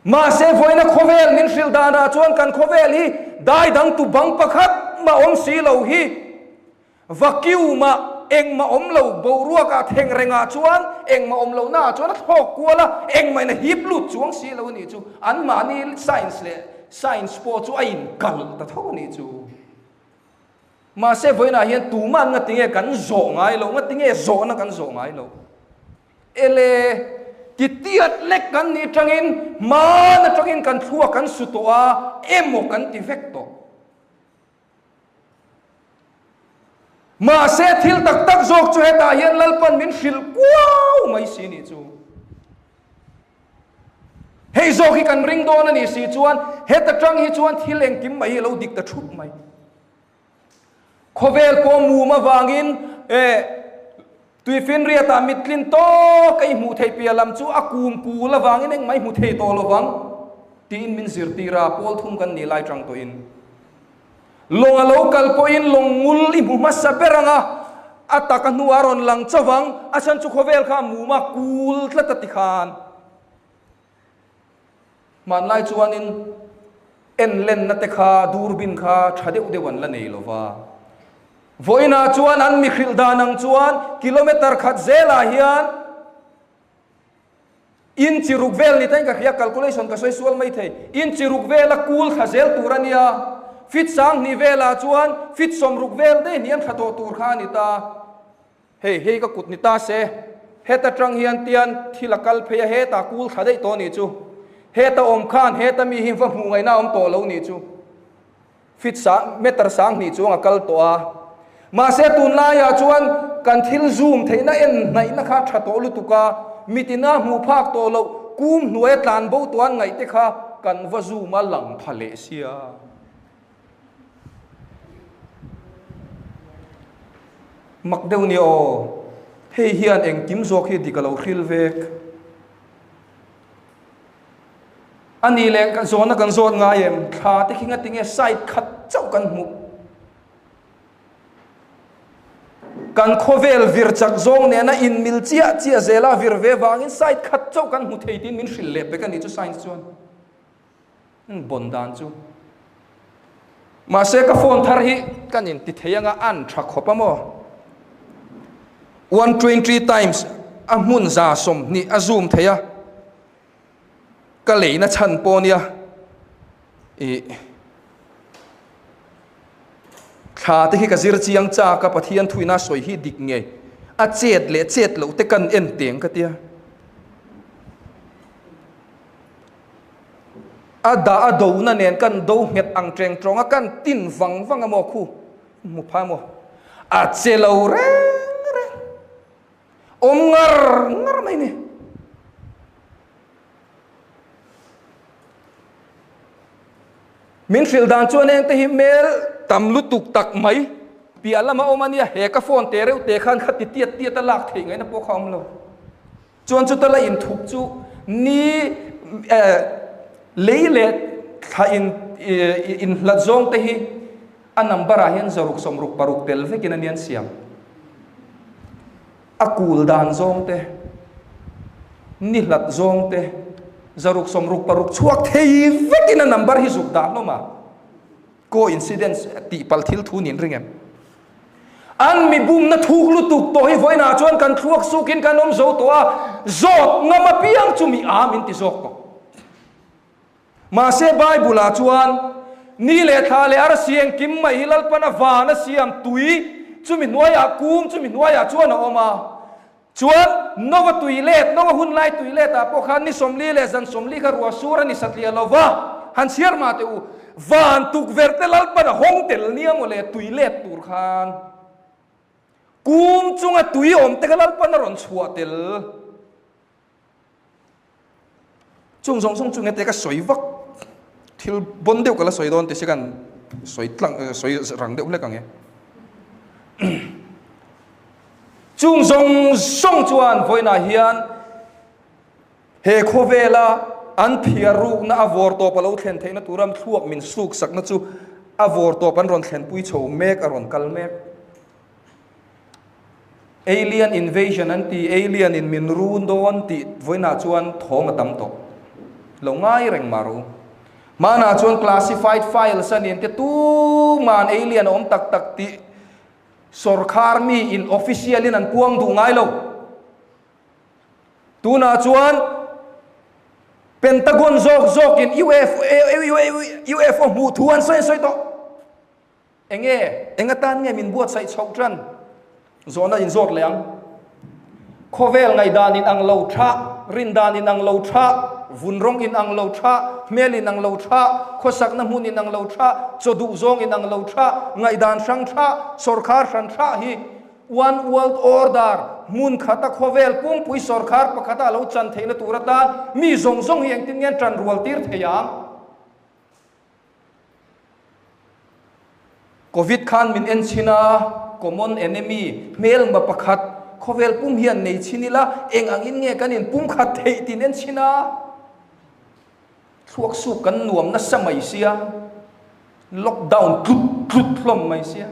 Mahse vawiina khawvel min hrilh danah chuan kan khawvel hi dai dang tu bang pakhat mah awm si lo hi. Vacuum-ah engmah awm lo, boruakah theng rengah chuan engmah awm lohnaah chuan a thlawk kual a, engmahin a hip lut chuang si lo a nih chu. Anmahni science leh science pawh chu a inkalh ta tho a nih chu. Mahse vawiinah hian tuman ngatinge kan zawh ngai lo, ngatinge zawhna kan zawh ngai lo. Ele! Ti tiat lek kan nih tangin hmaan atangin kan thluak kan su tawh a, emaw kan ti vek tawh. Mahse thil tak tak zawk chu hetah hian Lalpan min hrilh kuau mai si nih chu. Hei zawk hi kan ring dawn a nih si chuan heta tang hi chuan thil engkim mai hi a lo dik ta thup mai. Khawvel pawh mum avangin tuifinriatah mittlin tawk a i hmuh theih piah lam chu a kum kul avangin engmah i hmu thei tawh lovang tiin min zirtir a, pawl thum kan nih lai tang tawhin. Lawng a lo kal pawhin lawng ngul i hmu hmasa ber ang a, a tak a hnuah a rawn lang chauh ang, a chhan chu khawvel kha a mum a kul tlat a ti khan. Hmanlai chuanin en lenna te kha durbin kha tha deuh deuh an la nei lo va. Vawiinah chuan an mi hrilh dan ang chuan kilometer khat zelah hian inchi ruk vel ni tain ka hria, calculation ka sawi sual mai thei, inchi ruk vela kul thla zel tur a nia, fit sanghnih velah chuan fit sawmruk vel daih hniam thla tawh tur kha a ni ta. Hei, hei ka kut ni ta se, heta tang hian tian thil a kal phei a, heta kul thla daih tawh nih chu. Heta awm khan heta mi hi va hmuh ngaihna a awm tawh lo nih chu. Fit sang, meter sang hnih chuang a kal tawh a. Mahse tunlaiah chuan kan thil zoom theihna en hnaihna kha tha tawh lutuk a, mitina hmuh phak tawh loh kum hnuaia tlan bo tuan ngaih te kha kan va zoom a lang pha leh sia. Mak deuh nia aw, hei hian engkim zawk hi dik a lo hril vek. A nih leh ka zawhna kan zawt ngai em, thla te khi ngatinge side khat chauh kan hmuh. Kan khawvel vir chak zawng nena inmil chiah chiah zela vir ve vangin side khat chauh kan hmu thei tiin min hrilh leh pek a nih chu science chuan. Bon dan chu. Mahse ka phone thar hi kan in ti thei anga an tha khawp a maw. 120 times a hmun za 20 a zoom thei a. Ka leina chhan pawh nia i thla te khi ka zir chiang chak a Pathian thuina sawi hi dik ngei a chet leh chet loh te kan en teng ka tia. A dah a dona nen kan do nghet ang teng tawng a, kan tin vang vang a maw khu hmu pha maw? A che lo reng reng, awm ngar ngar mai ni. Min hrilh dan chuan eng te hi hmel tam lutuk tak mai piah lama awm a nia, he ka phone te reuh te khan kha ti tiat tiat a lak theih ngaihna pawh kha a awm lo. Chuan chuta la inthup chu ni lei leh thla in inhlat zawng te hi a number ah hian zaruk sawmruk paruk tel vekin a nian siam. A kul dan zawng te, ni hlat zawng te, zaruk sawmruk paruk chhuak thei vekin a number hi zuk dah hlawm a. Coincidence tih palh thil thu niin ring em? An mi bumna thuk lutuk tawh hi vawiinah chuan kan thluak sukin kan awm zo tawh a, zawt ngam apiang chu mi a min ti zawk tawh. Mahse Bible-ah chuan ni leh thla leh arsi engkim mai hi Lalpana van a siam tui chumi hnuaiah kum chumi hnuaiah chuan a awm a. Chuan Nova tui let, Nova hun lai tui letah pawh khan ni 40 leh zan 40 kha ruah sur a ni satliah lo va, han chhiar mah teh u, van tukverh te Lalpan a hawng tel nia maw le tui let tur khan kum chunga tui awm te kha Lalpan a rawn chhuah tel. Chung zawng zawng chu ngete ka sawi vak thil bon deuh ka la sawi dawn ti se kan sawi tlang sawi rang deuh hlek ang e. Chung zawng zawng chuan vawiinah hian he khawvela an phiar rukna a vawr tawp a lo thlen theihna tura thluak min suk sakna chu a vawr tawp an rawn thlenpui chho mek a rawn kal mek. Alien invasion an ti, alien in min run dawn tih vawiinah chuan thawng a tam tawh. Lo ngai reng mah rawh u. Hmanah chuan classified files a nin te tuman alien a awm tak tak tih sawrkhar mi in official in an puang duh ngai lo. Tunah chuan Pentagon zawk zawk in UFO hmuh thu an sawi an sawi tawh. Enge, eng atan nge min buatsaih chhoh tan? Zawhna in zawt leh ang. Khawvel ngaihdan in ang lo tha. Rindan inang lo tha, vun rawng inang lo tha, hmel inang lo tha, khawsakna hmun inang lo tha, chaw duh zawng inang lo tha, ngaihdan hrang tha, sawrkhar hran tha hi One World Order, hmun khata khawvel pumpui sawrkhar pakhata a lo chan theihna tur atan mi zawng zawng hi engtin nge an tan rual tir thei ang? Covid khan min en chhin a, common enemy, hmelma pakhat, khawvel pum hian nei chhin ila, eng angin nge kan in pumkhat theih tin en chhin a, thluak suk kan nuam nasa mai sia, lockdown tlut tlut hlawm mai sia.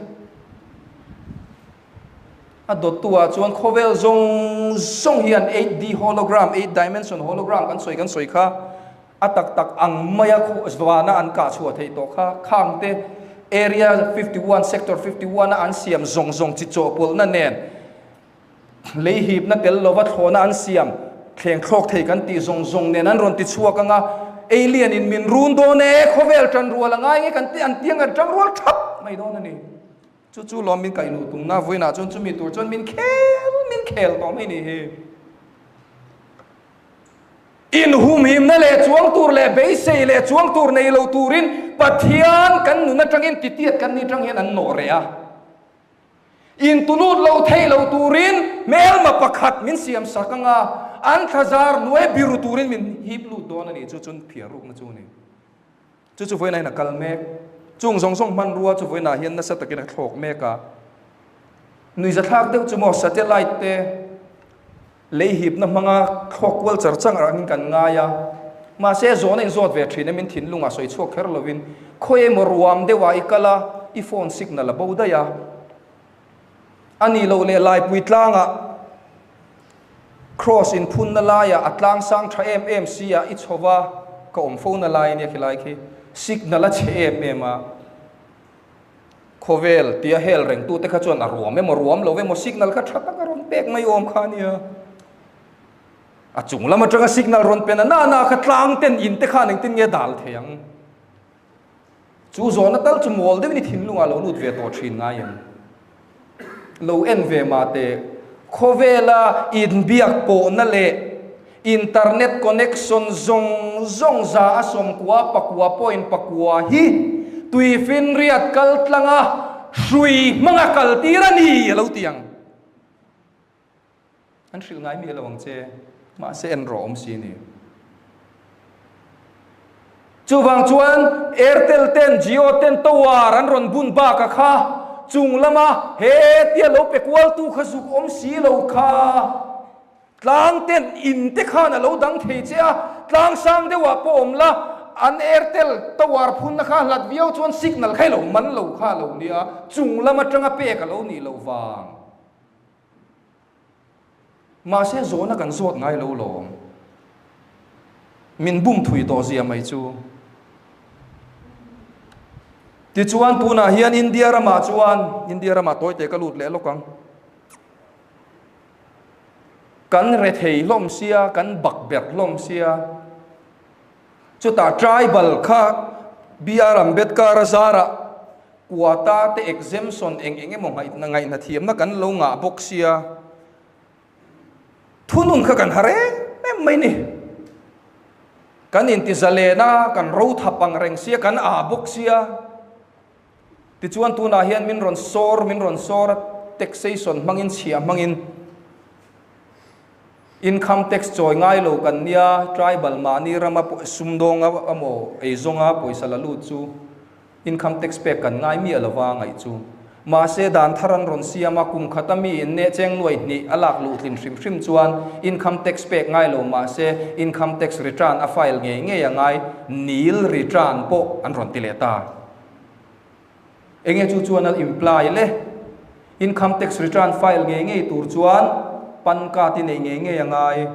A dawttu ah chuan khawvel zawng zawng hian 8D hologram, 8 dimension hologram kan sawi kan sawi kha, A tak tak ang maia vana an kah chhuah theih tawh kha khang te Area 51, Sector 51 a an siam zawng zawng chi chawhpawlhna nen lei hipna tel lova thlawhna an siam thleng thlawk thei kan tih zawng zawng nen an rawn ti chhuak anga alien in min run dawn e khawvel tan rual a ngai nge kan ti an tiang an tang rual thap mai dawn a ni. Chu chu lawm min kaih luh tumna vawiinah chuan chumi tur chuan min khel min khel tawh mai ni hi. Inhumhimna leh chuang tur leh beisei leh chuang tur nei lo turin Pathian kan nun atangin titiat kan ni tang hian an nawh reh a. Intulut lo thei lo turin hmelma pakhat min siam sak anga an thlazar hnuai biru turin min hip lut dawn a nih chu chun phiar rukna chu a ni. Chu chu vawiinah hian a kal mek. Chung zawng zawng hmanrua chu vawiinah hian nasa takin a thlawk mek a. Nuihzathlak deuh chu maw satellite te, Lei hipna hmanga thlawk kual char chang angin kan ngai a, mahse zawhna inzawt ve thin em in thinlungah sawi chhuak kher lovin khawi emaw ruam deuhah i kal a, i phone signal a bo daih a. A nih loh leh Laipui tlangah cross inphunna laiah a tlang sang tha em em si a, i chho va, ka awm fo na lai ania khilai khi signal a chhe em em a. Khawvel tia hel rengtute kha chuan a ruam emaw ruam lo emaw signal kha tha tak a rawn pek mai awm kha ania. A chung lam atanga signal rawn pen a na na kha tlang ten in te khan engtin nge dal thei ang. Chu zawhna tal chu mawl deuhin i thinlungah lo lut ve tawh thin ngai em? Lo en ve mah teh. Khawvela inbiak pawhna leh internet connection zawng zawng za a sawmkua pakua point pakua hi tuifinriat kal tlanga hrui hmanga kal tir a ni a lo ti ang. An hrilh ngai miah lo ang che, mahse en rawh awm si ni. Chuvang chuan Airtel ten Jio ten tower an rawn bun bak a kha chung lama he tia lo pe kual tu kha zuk awm si lo kha tlang ten in te khan a lo dang thei che a, tlang sang deuh ah pawh awm la an Airtel tower phun na kha hlat viau chuan signal kha i lo man lo kha a lo nia, chung lam atanga pek a lo nih loh vang. Mahse zawhna kan zawt ngai lo lawm. Min bum thui tawh zia mai chu. Tichuan tunah hian India ramah chuan, India ramah tawite ka lut leh lawk ang. Kan rethei hlawm sia, kan bak ber hlawm sia. Chutah tribal kha BR Ambedkar a zarah quota te exemption eng eng emaw ngaihna thiamna kan lo ngah bawk sia, thunun kha kan har em em mai ni. Kan intizalen a, kan ro thap ang reng sia, kan ah bawk sia. Tichuan tunah hian min rawn sawr, min rawn sawr a, taxation hmangin, chhiah hmangin. Income tax chawi ngai lo kan nia, tribal mahni rama sumdawnga emaw eizawnga pawisa la lut chu income tax pek kan ngai miah lova ngaih chu. Mahse dan thar an rawn siam a, kum khata mi in neh cheng nuai hnih a lak luh tlin hrim hrim chuan income tax pek ngai lo mahse income tax return a file ngei ngei a ngai, nil return pawh an rawn ti leh ta. Enge chu chuan a imply le? Income tax return file ngei ngei tur chuan pan card i nei ngei ngei a ngai.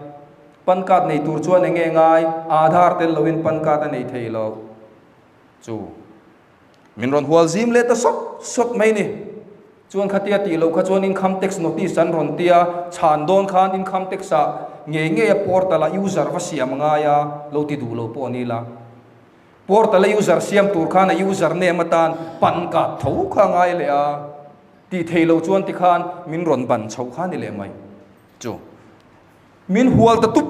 Pan card nei tur chuan enge ngai? Aadhaar tel loin pan card a nei thei lo. Chu min rawn hual zim leh ta sawt sawt mai ni. Chuan khatia tih loh kha chuan income tax notice an rawn tia, chhan dawn khan income tax ah ngei ngei a portal ah user va siam a ngai a, lo ti duh lo pawh a ni la. Portal a user siam tur khan a user name atan pan card tho kha a ngai leh a, tih thei lo chuan tikhan min rawn ban chhoh kha a ni leh mai chu. Min hual ta tup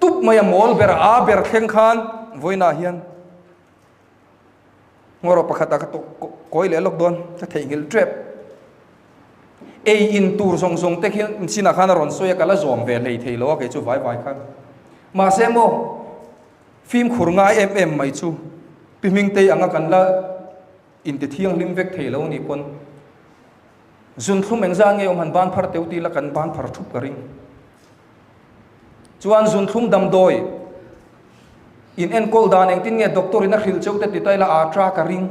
tup mai a mawl ber a ber thleng khan vawiinah hian Ngaw pakhat ah ka kawi leh lawk dawn ka theihnghilh tep. Ei in tur zawng zawng te khian chinah khan a rawn sawi a ka la zawm ve hlei thei lo a kei chu vai vai khan. Mahse maw fimkhur ngai em em mai chu Pi Hmingtei anga kan la inti thianghlim vek thei lo nih pawn zunthlum engzah nge awm han ban phar teu ti la kan ban phar thup ka ring. Chuan zunthlum damdawi in enkawl dan engtin nge doctor in a hrilh cheu te ti ta ila a tra ka ring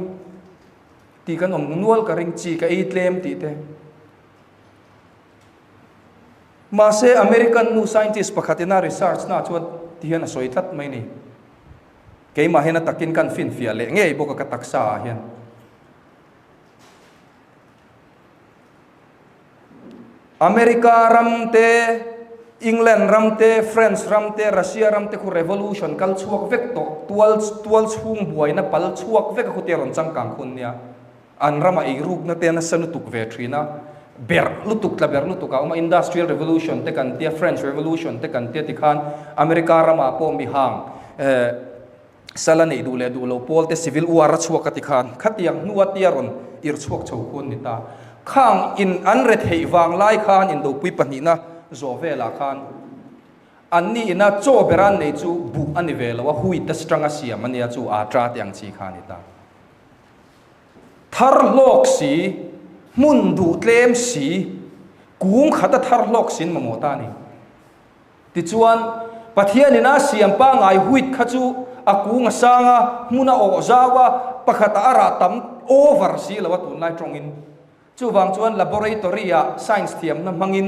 tih kan awm nual ka ring chi ka ei tlem tih te. Mahse American nu scientist pakhat ina research na chuan ti hian a sawi tlat mai ni. Keimah hian a takin kan finfiah leh ngei bawk a ka taksa ah hian. America ram te, England ram te, France ram te, Russia ram te khu revolution kal chhuak vek tawh, tual tual chhung buaina pal chhuak vek a khu te rawn changkang khun nia. An rama eirukna te nasa lutuk ve thin a, berh lutuk tla berh lutuk a awm a, Industrial Revolution te kan tia, French Revolution te kan tia tikhan America ramah pawh mihang eh Sala neih duh leh duh lo pawl te civil war a chhuak a ti khan khatiang hnua tia rawn irh chhuak chho khuan ni ta. Khang in an re theih vang lai khan indopui pahnihna zawh velah khan an ni ina chaw ber an nei chu buh a ni ve lo a, wheat atanga siam a nia chu atra te ang chi kha a ni ta. Thar hlawk si, hmun duh tlem si, kung khata thar hlawk sin mamawh ta a ni. Tichuan, Pathianin a siam pangngai wheat kha chu a kung a sang a, hmun a awh zau a, pakhatah a rah tam over si lo a tunlai tawngin. Chuvang chuan laboratory-ah science thiamna hmangin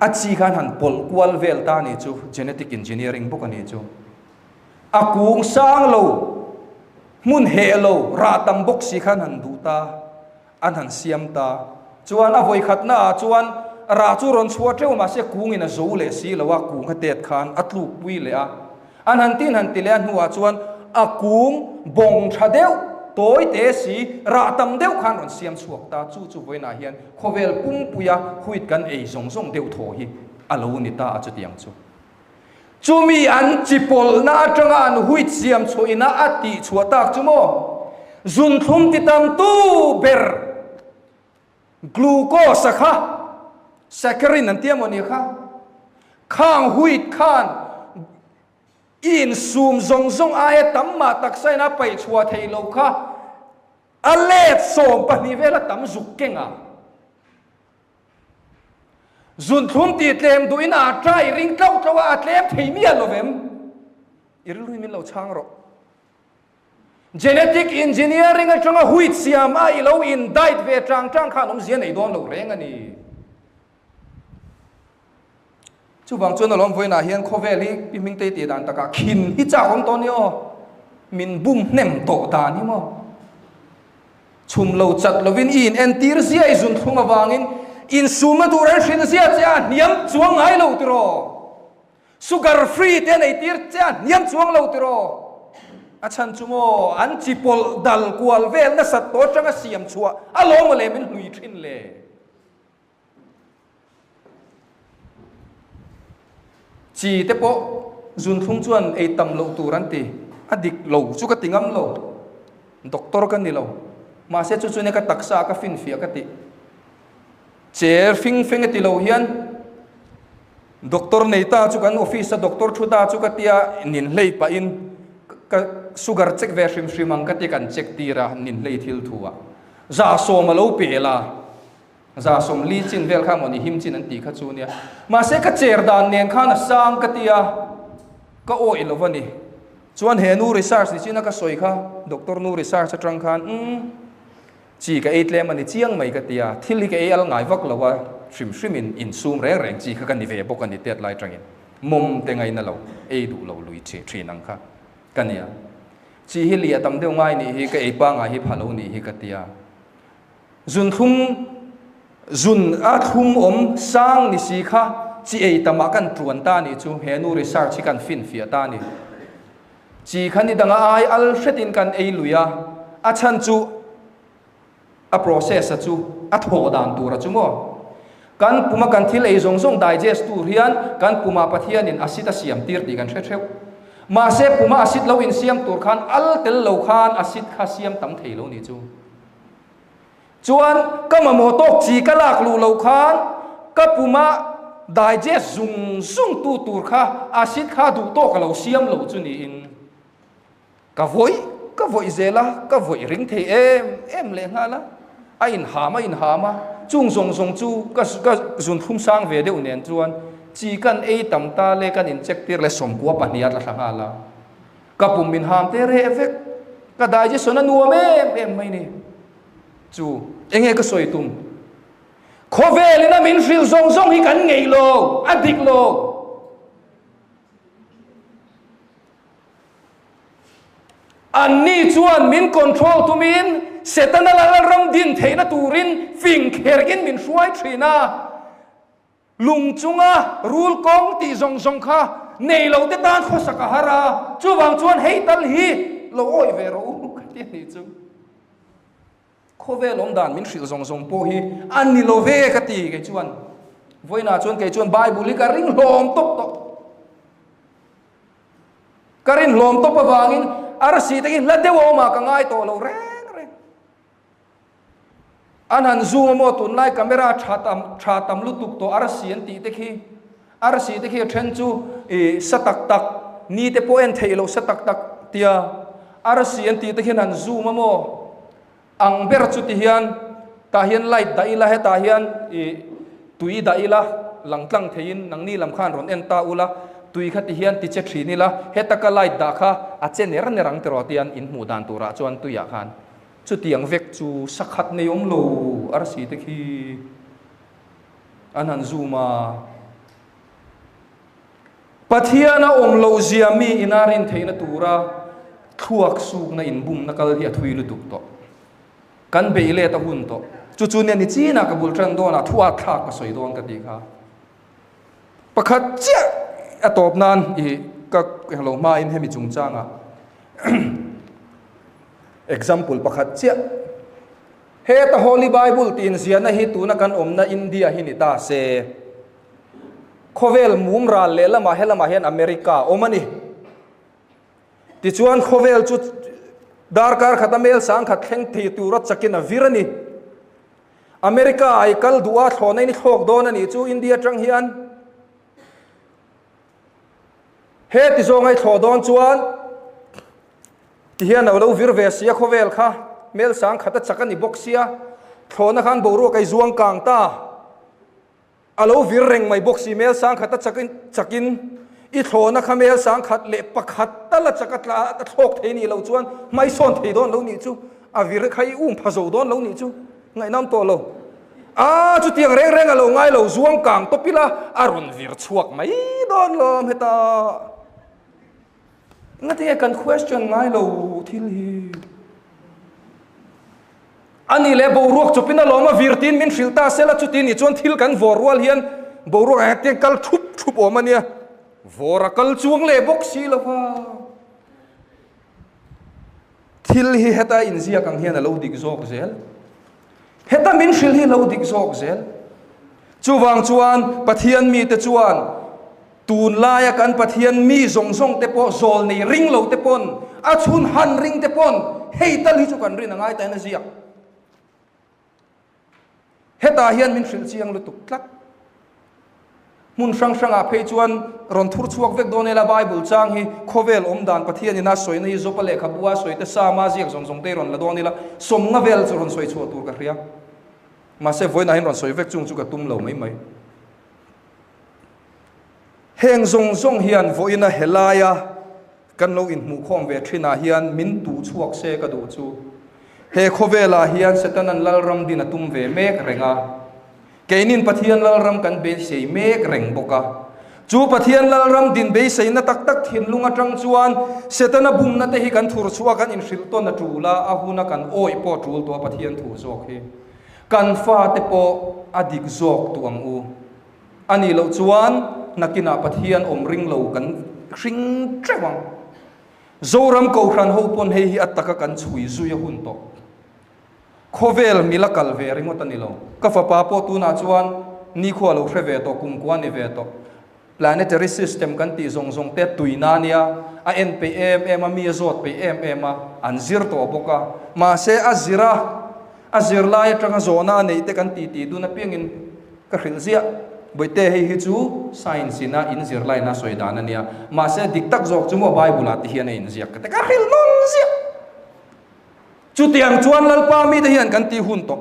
a chi khan han pawlh kual vel ta a nih chu, genetic engineering bawk a nih chu. A kung sang lo, hmun heh lo, rah tam bawk si khan han duh ta. An han siam ta. Chuan a vawikhatna ah chuan rah chu rawn chhuah teuh mahse kungin a zo leh si lo a, kung a tet khan a tluk pui leh a. An han tin han ti leh a hnuah chuan a kung bawng tha deuh, tawi te si, rah tam deuh khan rawn siam chhuak ta. Chu chu vawiinah hian khawvel pumpuia huit kan ei zawng zawng deuh thaw hi a lo ni ta a chutiang chu. Chumi an chi pawlhna atanga an huit siam chhuah ina a tih chhuah tak chu maw? Zunthlum ti tam tu ber glucose a kha, saccharin an tia maw ni kha, khang huit khan i insum zawng zawng aia tam mah taksa ina paih chhuah theih loh kha a let 12 vela tam zuk keng a. Zunthlum tih tlem duhin a try ring tlauh tlauh a, a tlem thei miah lo vem? I rilru min lo chhang rawh. Genetic engineering atanga wheat siam a i lo in diet ve tang tang khan awmzia nei dawn lo reng a ni. Chuvang chuan alawm vawiinah hian khawvel hi pi hmingtei tih dan takah khin hi chak awm tawh a ni aw. Min bum hnem tawh dan hi maw. Chhum lo chat lovin i in entir zia i zun thlung avangin insumna tur an hrilh zia che a hniam chuang ngai lo tiraw? Sugar free te an eitir che a hniam chuang lo tiraw? A chhan chu maw an chi pawlh dal kual vel nasat tawh atanga siam chhuah a lawm le min hlui thin le. Chi te pawh zunthlum chuan ei tam loh tur an ti. A dik lo chu ka ti ngam lo. Doctor ka ni lo. Mahse chu chuan ka taksa ka finfiah ka ti. Chair fing feng e ti lo hian doctor nei ta chu kan office a doctor thu ta chu ka tia nin hlei pahin ka sugar check ve hrim hrim ang ka ti kan check tir a nin hlei thil thu ah. 110 a lo pel a. 140 chin vel kha mawni him chin an tih kha chu nia. Mahse ka cher dan nen khan a sang ka ti a, ka awih lo a ni. Chuan he nu research ni china ka sawi kha, doctor nu research atang khan umm chi ka ei tlem a ni chiang mai ka ti a, thil hi ka ei al ngai vak lo a, hrim hrim in insum reng reng chi kha ka ni ve bawk a ni tet lai tangin mawm te ngaina lo, ei duh lo lui thin ang kha ka nia. Chi hi liah tam deuh ngai nih hi ka ei pangai hi pha lo nih hi ka ti a. Zunthlum, zun a thlum awm sang ni si kha chi ei tamah kan tuan ta nih chu he nu research hi kan finfiah ta ni. Chi kha ni danga ai al hretin kan ei lui a, a chhan chu a process a chu a thawh dan tur a chu maw. Kan puma kan thil ei zawng zawng digest tur hian kan pumah Pathianin acid a siam tir tih kan hre theuh. Mahse puma acid lo insiam tur khan al tel lo khan acid kha siam tam thei lo nih chu. Chuan ka mamawh tawk chi ka lak luh loh khan ka puma digest zung zung tu tur kha acid kha duh tawk a lo siam lo chu niin Ka vawih ka vawih zel a, ka vawih ring thei em em leh nghal a, a inham a inham a, chung zawng zawng chu ka ka zun thlum sang ve deuh nen chuan chi kan ei tam ta le kan incheck tir leh sawmkua pahnih a tla thla nghal a, ka pum min ham te reh vek, ka digestion a nuam em em mai ni chu enge ka sawi tum? Khawvelin a min hrilh zawng zawng hi kan ngeih lo, a dik lo. Anni chuan min control tumin Setana lal ram din theihna turin fing kherhin min hruai thin a. Lung chunga rul kawng tih zawng zawng kha nei lo te tan khawsak a har a, chuvang chuan hei tal hi lo awih ve rawh u ka ti a nih chu. Khawvel awm dan min hrilh zawng zawng pawh hi a ni lo ve ka ti kei chuan. Vawiinah chuan kei chuan Bible hi ka ring hlawm tawp tawh. Ka rinhlawm tawp avangin arsi te hi hla deuh a awm ah ka ngai tawh lo reng reng. An han zoom a maw tunlai camera tha tam tha tam lutuk tawh arsi an tih te khi arsi te khi a then chu ih sa tak tak ni te pawh en theih loh sa tak tak tia arsi an tih te khian han zoom a maw ang ber chu ti hian tah hian light dah ila hetah hian ih tui dah ila lang tlang theiin nangni lam khan rawn en ta ula tui kha ti hian ti che thin ila heta ka light dah kha a che ner ner ang tiraw tian in hmuh dan turah chuan tuiah khan chutiang vek chu sakhat nei awm lo arsi te khi an han zoom a. Pathian a awm loh zia mi ina rin theihna tura thluak sukna inbumna kal hi a thui lutuk tawh. Kan beih let a hun tawh. Chu chu nia ni chinah ka bul tan dawnah thu at thlak ka sawi dawn ka tih kha. Pakhat chiah a tawp nan i ka lo hmain hemi chungchanga example pakhat chiah heta Holy Bible tih inziahna hi tuna kan awmna India hi ni ta se. Khawvel mum ral leh lamah helamah hian America a awm a ni. Tichuan khawvel chu darkar khata mel sangkhat thleng thei tura chakin a vir a ni. America ah i kal duh a, thlawhna in i thlawk dawn a nih chu India atang hian. Heti zawnga i thlawh dawn chuan tihian a lo vir ve sia khawvel kha mel sangkhat a chak a ni bawk sia, thlawhna khan boruak a i zuang kang ta. A lo vir reng mai bawk si, mel sangkhat a chakin chakin i thlawhna kha mel sangkhat leh pakhat tal a chak a tla a thlawk thei nih loh chuan hmaisawn thei dawn lo nih chu, a vir kha i um pha zo dawn lo nih chu, ngaihnam tawh lo. A chutiang reng reng a lo ngai lo, zuang kang tawp ila a rawn vir chhuak mai dawn lawm hetah. Ngatinge kan question ngai lo thil hi? Ani leh boruak chawpin a lawm a vir tiin min hrilh ta sela chuti nih chuan thil kan vawr rual hian boruak ang hian kal thup thup awm a nia. Vawr a kal chuang leh bawk si lo va. Thil hi heta inziak ang hian a lo dik zawk zel. Heta min hrilh hi lo dik zawk zel. Chuvang chuan Pathian mite chuan tunlaia kan Pathian mi zawng zawng te pawh zawl nei ring lo te pawn a chhun han ring te pawn hei tal hi chu kan rin a ngai ta in a ziak. Hetah hian min hrilh chiang lutuk tlat. Hmun hrang hrangah phei chuan rawn thur chhuak vek dawn ila Bible chang hi khawvel awm dan Pathian ina sawina hi Jopa lehkhabu a sawi te Sama ziak zawng zawng te hi rawn la dawn ila sawmnga vel chu rawn sawi chhuah tur ka hria. Mahse vawiinah hian rawn sawi vek chung chu ka tum lo mai mai. Heng zawng zawng hian vawiina helaia kan lo inhmuhkhawm ve thinah hian min tuh chhuak se ka duh chu. He khawvelah hian Setana'n Lalram din a tum ve mek reng a. Keinin Pathian Lalram kan beisei mek reng bawk a. Chu Pathian Lalram din beiseina tak tak thinlung atang chuan Setana bumna te hi kan thur chhuah kan inhrilh tawn a tul a, a huna kan awih pawh a tul tawh a Pathian thu zawk hi. Kan fate pawh a dik zawk tuh ang u. A nih loh chuan nakinah Pathian awm ring lo kan hring teuh ang. Zoram Kohhran ho pawn hei hi a taka kan chhui zui a hun tawh. Khawvel mila kal ve ringawt a ni lo. Ka fapa pawh tunah chuan Nikhua lo hre ve tawh, kumkua ni ve tawh. Planetary system kan tih zawng zawng te tuina a nia, a en peih em em a, mi a zawt peih em em a, an zir tawh bawk a. Mahse a zir a, a zirlai atanga zawhna a neih te kan titi dun apiangin ka hrilh ziah. Bawihte hei hi chu science in a in zirlaina sawi dan a nia, mahse dik tak zawk chu maw Bible ah te hian a inziak ka ti, ka hrilh nawn ziah. Chutiang chuan Lalpa mite hian kan tih hun tawh,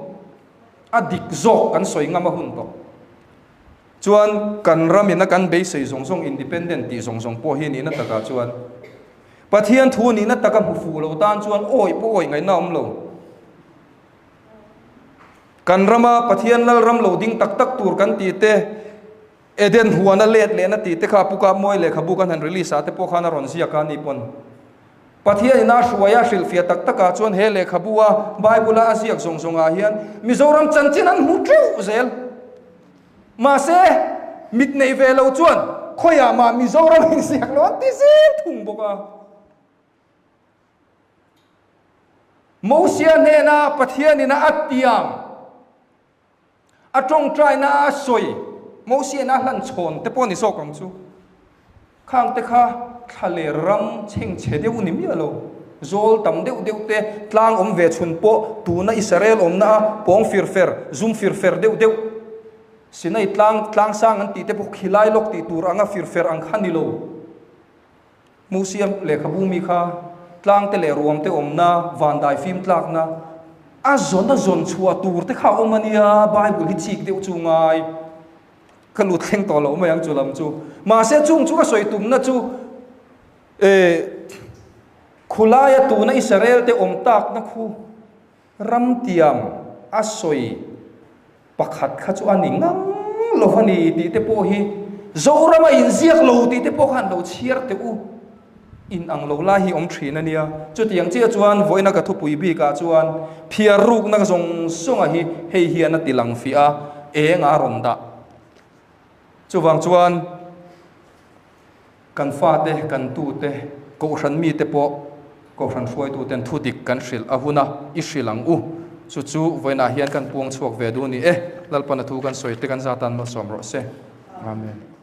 a dik zawk kan sawi ngam a hun tawh. Chuan kan ramina kan beisei zawng zawng independent tih zawng zawng pawh hi nihna takah chuan Pathian thu nihna taka hmu fuh lo tan chuan awih pawh awih ngaihna a awm lo. Kan rama Pathian lal ram lo ding tak tak tur kan tih te, Eden huana let lehna tih te kha Pu Kapmawi lehkhabu kan han release ah te pawh khan a rawn ziak a ni pawn. Pathian ina hruaia hrilhfiah tak takah chuan he lehkhabu a Bible a a ziak zawng zawngah hian Mizoram chanchin an hmu teuh zel. Mahse, mit nei ve lo chuan khawiah mah Mizoram inziak lo an ti zel thung bawk a. Mosia hnena Pathian ina a tiam, a tawngtaina a sawi, Mosia ina a hlan chhawn te pawh ni zawk ang chu. Khang te kha thla leh ram chhengchhe deuh ni miah lo, zawl tam deuh deuh te, tlang awm ve chhun pawh tuna Israel awmna a pawng fir fer, zum fir fer deuh deuh, Sinai tlang, tlang sang an tih te pawh khilai lawk tih tur anga fir fer ang kha ni lo. Museum lehkhabu mi kha tlang te leh ruam te awmna, vandai fim tlakna, a zawn a zawn chhuah tur te kha a awm a nia, Bible hi chik deuh chu ngai. Ka lut thleng tawh lo mai ang chu lam chu. Mahse chung chu ka sawi tumna chu eh khulaia tuna Israel te awm takna khu ramtiam a sawi pakhat kha chu a ni ngang lo a ni tih te pawh hi Zorama inziak lo tih te pawh khan lo chhiar teh u. In ang lo lai hi awm thin a nia. Chutiang chiah chuan vawiina ka thupui bikah chuan phiar rukna zawng zawnga hi hei hian a ti lang fiah a, eng a rawn dah. Chuvang chuan kan fate, kan tute, kohhran mite pawh kohhran hruaituten thu dik kan hrilh a hun a, i hrilh ang u. Chu chu vawiinah hian kan puang chhuak ve duh a ni e. Lalpana thu kan sawi te kan zatan malsawm rawh se. Amen.